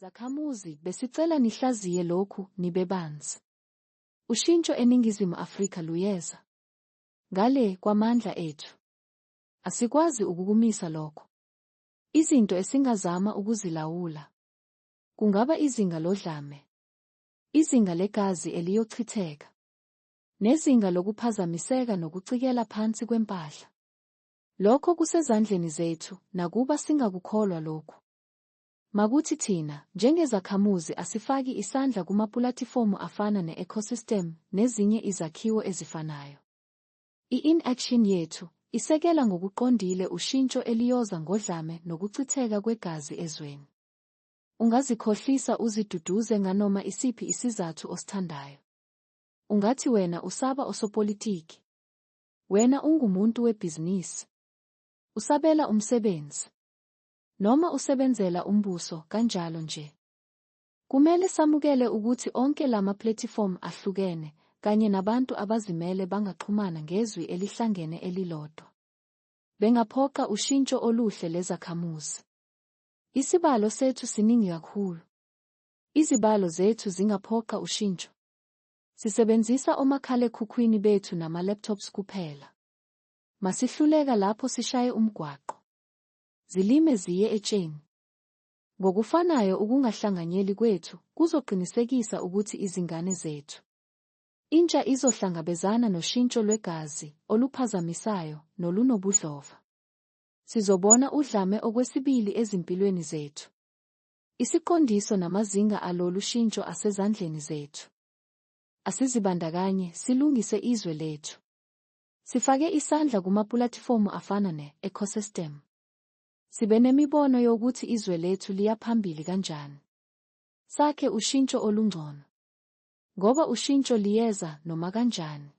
Zakhamuzi, besicela nihlaziye lokhu nibe banzi. Ushintsho eNingizimu Afrika luyeza. Ngale kwamandla ethu. Asikwazi ukukumisa lokho. Izinto esingazama ukuzilawula. Kungaba izinga lodlame. Izinga legazi eliyochitheka. Nezinga lokuphazamiseka nokucikela phansi kwempahla. Lokho kusezandleni zethu, nakuba singakukholwa lokhu. Makuthi thina, njengezakhamuzi asifaki isandla kumapulatifomu afana ne-ecosystem nezinye izakhiwo ezifanayo. I-inaction yethu, isekela ngokuqondile ushintsho eliyoza ngodlame nokuchitheka kwegazi ezweni. Ungazikhohlisa uziduduze nganoma isiphi isizathu osithandayo. Ungathi wena usaba osopolitiki. Wena ungumuntu webhizinisi. Usabela umsebenzi. Noma usebenzela umbuso, kanjalo nje. Kumele samukele ukuthi onke lama platifomu ahlukene, kanye nabantu abazimele bangaxhumana ngezwi elihlangene elilodwa. Bengaphoqa ushintsho oluhle lezakhamuzi. Isibalo sethu siningi kakhulu. Izibalo zethu zingaphoqa ushintsho. Sisebenzisa omakhalekhukhwini bethu nama-laptops kuphela. Masihluleka lapho sishaye umgwaqo. Zilime ziye etsheni. Ngokufanayo ukungahlanganyeli kwethu kuzoqinisekisa ukuthi izingane zethu. Intsha izohlangabezana noshintsho lwegazi oluphazamisayo nolunobudlova. Sizobona udlame okwesibili ezimpilweni zethu. Isiqondiso namazinga alolu shintsho asezandleni zethu. Asizibandakanye silungise izwe lethu. Sifake isandla kumapulatifomu afana ne-ecosystem. Sibe nemibono yokuthi izwe lethu liya phambili kanjani. Sakhe ushintsho olungcono. Ngoba ushintsho liyeza noma kanjani.